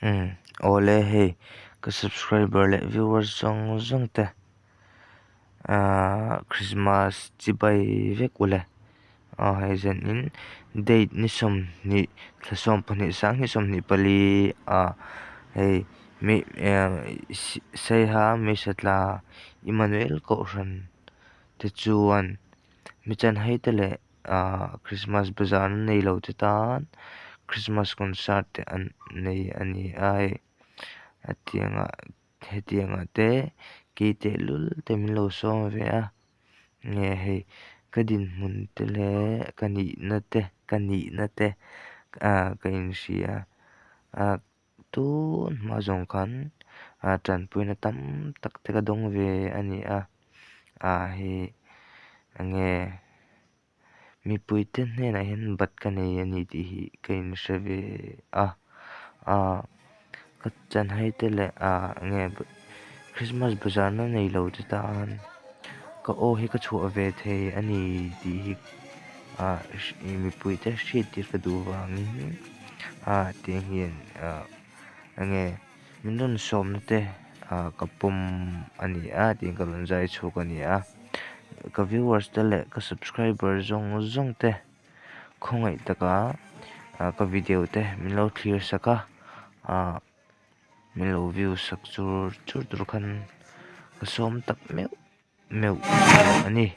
Umm awle hei ka subscriber leh viewers zawng zawng te ahh Christmas chibai vek ule aw hei zanin date ni sawmhnih thla sawmpahnih sanghnih sawmhnih pali ah hei mi saiha meisatla Immanuel kohhran te chuan mi chanhai te leh. Ahh Christmas bazar an nei lo te tan Christmas concert te an nei a ni a hei hetiangah hetiangah te kei tehlul te min lo sawm ve a nge hei ka dinhmun te leh ka nihna te ka nihna te ahh ka inhria a tun hma zawng khan ah tanpuina tam tak te ka dawng ve a ni a ah hei enge mipuite hnenah hian bat ka nei a ni tih hi ka inhre ve a ah ka chanhai te leh ah enge Christmas bazar na nei lo te tan ka aw hi ka chhuah ve thei a ni tih hi ah mipuite hriattir ka duh vangin. ah tiang hian ah enge min rawn sawmna te ah ka pawm a ni a tiin ka rawn zai chhuak a ni a ka viewers te leh ka subscriber zawng zawng te khawngaih taka ah ka video te min lo thlir sak a ah min lo view sak chur chur tur khan ka sawm tak meuh. meuh a ni.